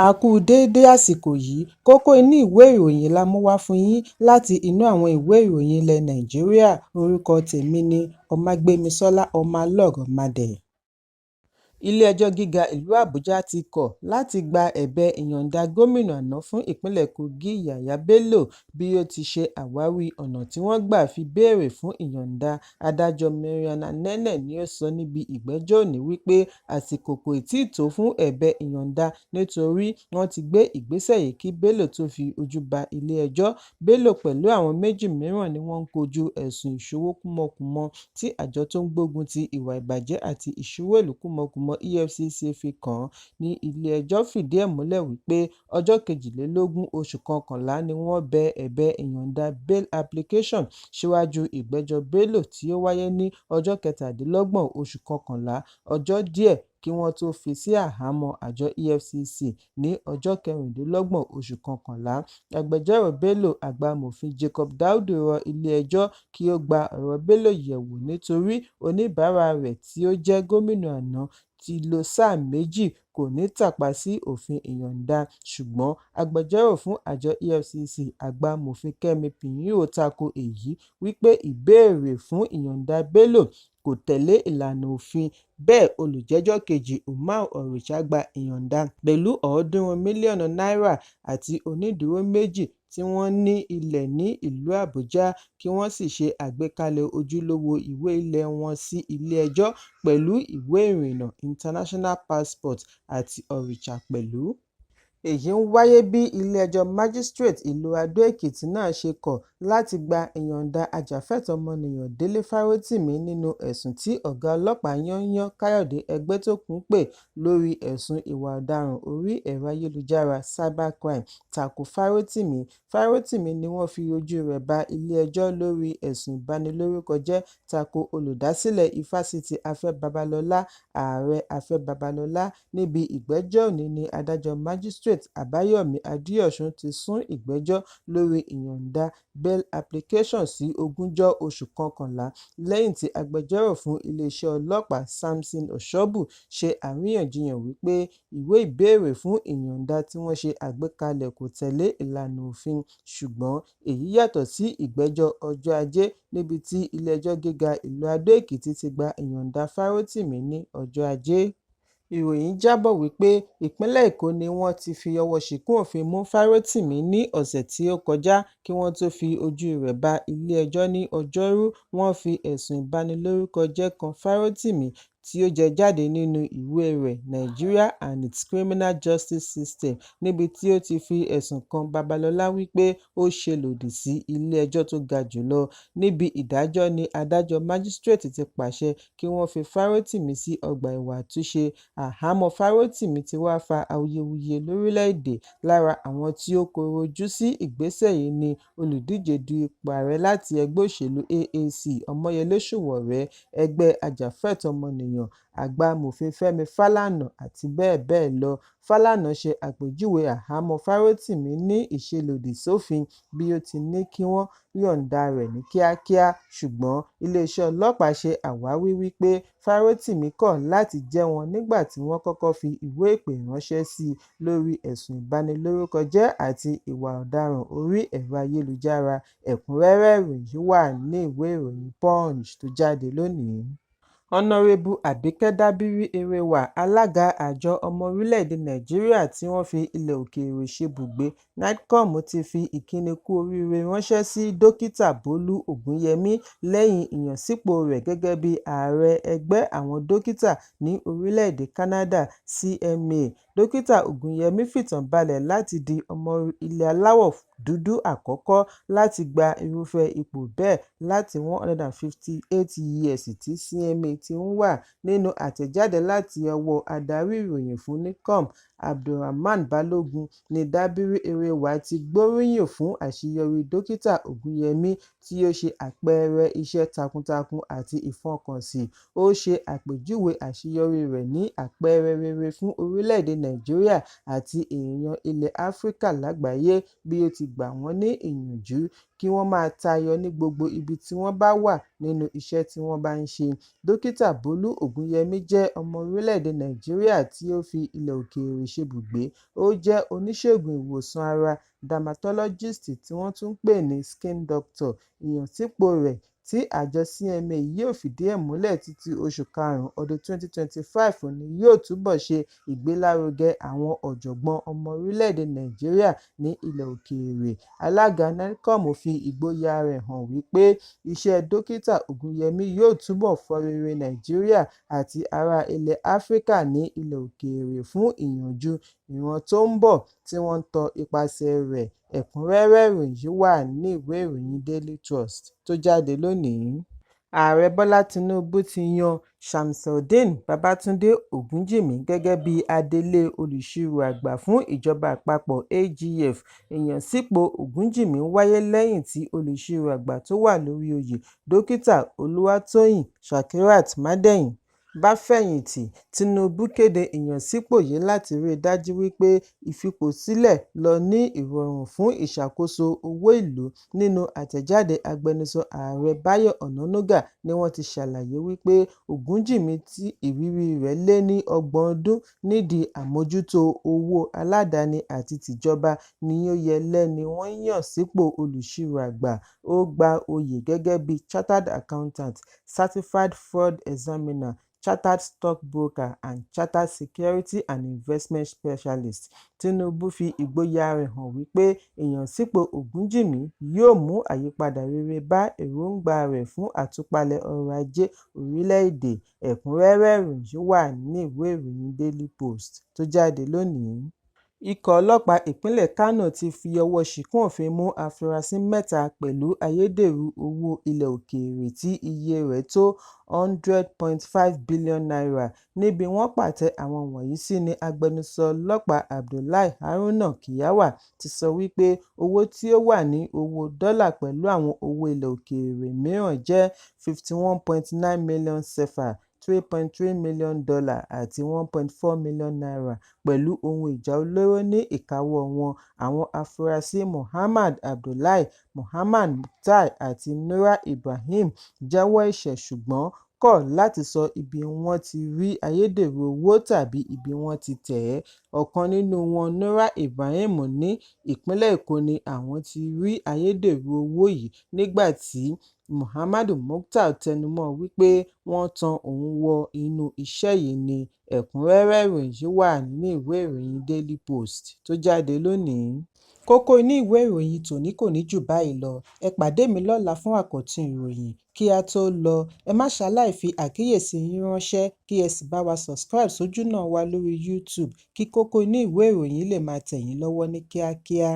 A kú déédé àsìkò yìí. Kókó inú ìwé ìròyìn la mú wá fún yín láti inú àwọn ìwé ìròyìn ilẹ̀ Nàìjíríà. Orúkọ tèmi ni Ọmágbémisọ́lá Ọmọlọ́rọ̀madẹ̀. Ilé-ẹjọ́ Gíga ìlú Àbújá ti kọ̀ láti gba ẹ̀bẹ̀ ìyọ̀ǹda gómìnà àná fún ìpínlẹ̀ Kogi Yahaya Bello bí ó ti ṣe àwáwí ọ̀nà tí wọ́n gbà fi béèrè fún ìyọ̀ǹda. Adájọ́ Marian Anene ni ó sọ níbi ìgbẹ́jọ́ òní wípé àsìkò kò tíì tó fún ẹ̀bẹ̀ ìyọ̀ǹda nítorí wọ́n ti gbé ìgbésẹ̀ yìí kí Bello tó fi ojú ba ilé-ẹjọ́. Bello pẹ̀lú àwọn méjì mìíràn ni wọ́n ń kojú ẹ̀sùn ìṣowókúmọkùmọ tí àjọ tó ń gbógun ti ìwà ìbàjẹ́ àti ìṣowóìlúkúmọkùmọ EFCC fi kàn án ní ilé-ẹjọ́ fìdí ẹ̀ múlẹ̀ wípé ọjọ́ 22 oṣù kọkànlá ni wọ́n bẹ ẹ̀bẹ̀ ìyọ̀ǹda bail application síwájú ìgbẹ́jọ́ Bello tí ó wáyé ní ọjọ́ 27 oṣù kọkànlá, ọjọ́ díẹ̀ kí wọ́n tó fi sí àhámọ́ àjọ EFCC ní ọjọ́ 26 oṣù kọkànlá. Agbẹjọ́rò Bello, àgbà amòfin Jacob Daudu rọ ilé-ẹjọ́ kí ó gba ọ̀rọ̀ Bello yẹ̀wò nítorí oníbàárà rẹ̀ tí ó jẹ́ gómìnà àná ti lo sáà méjì kò ní tàpá sí òfin ìyọ̀ǹda. Ṣùgbọ́n agbẹjọ́rò fún àjọ EFCC, àgbà amòfin Kẹ́mi Pinheiro tako èyí wípé ìbéèrè fún ìyọ̀ǹda Bello kò tẹ̀lé ìlànà òfin. Bẹ́ẹ̀ olùjẹ́jọ́ kejì Umar Orisa gba ìyọ̀ǹda pẹ̀lú 300 mílíọ̀nù náírà àti onídùúró méjì tí wọ́n ní ilẹ̀ ní ìlú Àbújá kí wọ́n sì ṣe àgbékalẹ̀ ojúlówó ìwé ilẹ̀ wọn sí ilé-ẹjọ́ pẹ̀lú ìwé ìrìnnà international passport àti Orisa pẹ̀lú. Èyí ń wáyé bí ilé-ẹjọ́ Májísíréètì ìlú Adó-Èkìtì náà ṣe kọ̀ láti gba ìyọ̀ǹda ajàfẹ́tọ̀ọ́ ọmọnìyàn Délé Fárótìmí nínú ẹ̀sùn tí ọ̀gá ọlọ́pàá yányán Káyọ̀dé Ẹgbẹ́tókùn pè lórí ẹ̀sùn ìwà ọ̀daràn orí ẹ̀rọ ayélujára cybercrime tako Fárótìmí. Fárótìmí ni wọ́n fi ojú rẹ̀ bá ilé-ẹjọ́ lórí ẹ̀sùn ìbanilórúkọjẹ́ tako olùdásílẹ̀ Ifásitì Afẹ́ Babalọlá, Ààrẹ Afẹ́ Babalọlá. Níbi ìgbẹ́jọ́ òní ní adájọ́ Májísíréètì Àbáyọ̀mí Adéọ̀sùn ti sún ìgbẹ́jọ́ lórí ìyọ̀ǹda bail application sí ogúnjọ́ oṣù kọkànlá lẹ́yìn tí agbẹjọ́rò fún iléeṣẹ́ ọlọ́pàá Samson Ọ̀ṣọ́bù ṣe àríyànjiyàn wípé ìwé ìbéèrè fún ìyọ̀ǹda tí wọ́n ṣe àgbékalẹ̀ kò tẹ̀lé ìlànà òfin. Ṣùgbọ́n èyí yàtọ̀ sí ìgbẹ́jọ́ ọjọ́ Ajé níbi tí ilé-ẹjọ́ gíga ìlú Adó-Èkìtì ti gba ìyọ̀ǹda Fárótìmí ní ọjọ́ Ajé. Ìròyìn jábọ̀ wípé ìpínlẹ̀ Èkó ni wọ́n ti fi ọwọ́ ṣìkún òfin mú Fárótìmí ní ọ̀sẹ̀ tí ó kọjá kí wọ́n tó fi ojú rẹ̀ bá ilé-ẹjọ́ ní Ọjọ́rú. Wọ́n fi ẹ̀sùn ìbanilórúkọjẹ́ kan Fárótìmí tí ó jẹ jáde nínú ìwé rẹ̀ Nigeria and Its Criminal Justice System níbi tí ó ti fi ẹ̀sùn kan Babalọlá wípé ó ṣe lòdì sí ilé-ẹjọ́ tó ga jùlọ. Níbi ìdájọ́ ní adájọ́ májísíréètì ti pàṣẹ kí wọ́n fi Fárótìmí sí ọgbà ẹ̀wọ̀n àtúnṣe. Àhámọ́ Fárótìmí ti wá fa awuyewuye lórílẹ̀-èdè. Lára àwọn tí ó kọ̀rọ̀ ojú sí ìgbésẹ̀ yìí ni olùdíje du ipò ààrẹ láti ẹgbẹ́ òṣèlú AAC Ọmọyẹlé Sowore, ẹgbẹ́ ajàfẹ́tọ̀ọ́ ọmọnìyàn, àgbà amòfin Fẹ́mi Fálànà àti bẹ́ẹ̀ bẹ́ẹ̀ lọ. Fálànà ṣe àpèjúwe àhámọ́ Fárótìmí ní ìṣelòdì sófin bí ó ti ní kí wọ́n yọ̀ǹda rẹ̀ ní kíákíá. Ṣùgbọ́n iléeṣẹ́ ọlọ́pàá ṣe àwáwí wípé Fárótìmí kọ̀ láti jẹ́ wọn nígbà tí wọ́n kọ́kọ́ fi ìwé ìpè ránṣẹ́ sí i lórí ẹ̀sùn ìbanilórúkọjẹ́ àti ìwà ọ̀daràn orí ẹ̀rọ ayélujára. Ẹ̀kúnrẹ́rẹ́ ìròyìn yìí wà ní ìwé ìròyìn Punch tó jáde lónìí. Ọ̀nàrẹ́bù Àbíkẹ́ Dábírí-Erewa, alága àjọ ọmọ orílẹ̀-èdè Nàìjíríà tí wọ́n fi ilẹ̀ òkèèrè ṣebùgbé (NIDCOM) ti fi ìkíni kú oríire ránṣẹ́ sí Dókítà Bólú Ògúnyẹmí lẹ́yìn ìyànsípò rẹ̀ gẹ́gẹ́ bí ààrẹ ẹgbẹ́ àwọn dókítà ní orílẹ̀-èdè Canada (CMA). Dókítà Ògúnyẹmí fìtàn balẹ̀ láti di ọmọ ilẹ̀ aláwọ̀ dúdú àkọ́kọ́ láti gba irúfẹ́ ipò bẹ́ẹ̀ láti 158 years tí CMA ti ń wà. Nínú àtẹ̀jáde láti ọwọ́ adarí ìròyìn fún NIDCOM, Abdulrahman Balogun, ní Dábírí-Erewa ti gbóríyìn fún àṣeyọrí Dókítà Ògúnyẹmí tí ó ṣe àpẹẹrẹ iṣẹ́ takuntakun àti ìfọkànsìn. Ó ṣe àpèjúwe àṣeyọrí rẹ̀ ní àpẹẹrẹ rere fún orílẹ̀-èdè Nàìjíríà àti èèyàn ilẹ̀ Áfíríkà lágbàáyé bí ó ti gbà wọ́n ní ìyànjú kí wọ́n máa tayọ ní gbogbo ibi tí wọ́n bá wà nínú iṣẹ́ tí wọ́n bá ń ṣe. Dókítà Bólú Ògúnyẹmí jẹ́ ọmọ orílẹ̀-èdè Nàìjíríà tí ó fi ilẹ̀ òkèèrè Ṣebùgbé. Ó jẹ́ oníṣègùn ìwòsàn ara dermatologist tí wọ́n tún ń pè ní skin doctor. Ìyànsípò rẹ̀ tí àjọ CMA yóò fìdí ẹ̀ múlẹ̀ títí oṣù karùn-ún ọdún 2025 ni yóò túbọ̀ ṣe ìgbélárugẹ àwọn ọ̀jọ̀gbọ́n ọmọ orílẹ̀-èdè Nàìjíríà ní ilẹ̀ òkèèrè. Alága NAICOM fi ìgboyà rẹ̀ hàn wípé iṣẹ́ Dókítà Ògúnyẹmí yóò túbọ̀ fọn rere Nàìjíríà àti ará ilẹ̀ Áfíríkà ní ilẹ̀ òkèèrè fún ìyànjú ìran tó ń bọ̀ tí wọ́n ń tọ ipasẹ̀ rẹ̀. Ẹ̀kúnrẹ́rẹ́ ìròyìn yìí wà ní ìwé ìròyìn Daily Trust tó jáde lónìí. Ààrẹ Bọ́lá Tinubu ti yan Shamsuldeen Babátúndé Ògúnjìmí gẹ́gẹ́ bí adelé olùṣirò àgbà fún ìjọba àpapọ̀ AGF. Ìyànsípò Ògúnjìmí wáyé lẹ́yìn tí olùṣirò àgbà tó wà lórí oyè, Dókítà Olúwatóyìn Shakirat Mádeyìn bá fẹ̀yìntì. Tinubu kéde ìyànsípò yìí láti rí i dájú wípé ìfipòsílẹ̀ lọ ní ìrọ̀rùn fún ìṣàkóso owó ìlú. Nínú àtẹ̀jáde, agbẹnusọ ààrẹ Báyọ̀ Ọ̀nànúgà ni wọ́n ti ṣàlàyé wípé Ògúnjìmí tí ìrírí rẹ̀ lé ní ọgbọ̀n ọdún nídìí àmójútó owó aládàáni àti tìjọba ni ó yẹ lẹ́ni wọ́n yàn sípò olùṣirò àgbà. Ó gba oyè gẹ́gẹ́ bí Chartered Accountant, Certified Fraud Examiner, Chartered Stockbroker and Chartered Security and Investment Specialist. Tinubu fi ìgboyà rẹ̀ hàn wípé ìyànsípò Ògúnjìmí yóò mú àyípadà rere bá èròńgbà rẹ̀ fún àtúpalẹ̀ ọrọ̀ ajé orílẹ̀-èdè. Ẹ̀kúnrẹ́rẹ́ ìròyìn yìí wà ní ìwé ìròyìn Daily Post tó jáde lónìí. Ikọ̀ ọlọ́pàá ìpínlẹ̀ Kánò ti fi ọwọ́ ṣìnkún òfin mú afurasí mẹ́ta pẹ̀lú ayédèrú owó ilẹ̀ òkèèrè tí iye rẹ̀ tó ₦100.5 billion. Níbi wọ́n pàtẹ àwọn wọ̀nyí sí ní agbẹnusọ ọlọ́pàá Abdullahi Haruna Kiyawa ti sọ wípé owó tí ó wà ní owó dọ́là pẹ̀lú àwọn owó ilẹ̀ òkèèrè mìíràn jẹ́ 51.9 million CFA, $3.3 million àti ₦1.4 million pẹ̀lú ohun ìjà olóró ní ìkáwọ́ wọn. Àwọn afurasí Muhammad Abdullahi, Muhammad Mukhtar àti Nura Ibrahim jẹ́wọ́ ẹ̀ṣẹ̀ ṣùgbọ́n kọ̀ láti sọ ibi wọ́n ti rí ayédèrú owó tàbí ibi wọ́n ti tẹ̀ ẹ́. Ọ̀kan nínú wọn, Nura Ibrahim, ní ìpínlẹ̀ Èkó ni àwọn ti rí ayédèrú owó yìí nígbà tí Muhammad Mukhtar tẹnumọ́ wípé wọ́n tan òun wọ inú iṣẹ́ yìí ní. Ẹ̀kúnrẹ́rẹ́ ìròyìn yìí wà nínú ìwé ìròyìn Daily Post tó jáde lónìí. Kókó inú ìwé ìròyìn tòní kò ní jù báyìí lọ. Ẹ pàdé mi lọ́la fún àkọ́tún ìròyìn. Kí á tó lọ, ẹ má ṣaláì fi àkíyèsí yín ránṣẹ́ kí ẹ sì bá wa subscribe sójúnà wa lórí YouTube kí kókó inú ìwé ìròyìn lè máa tẹ̀ yín lọ́wọ́ ní kíákíá.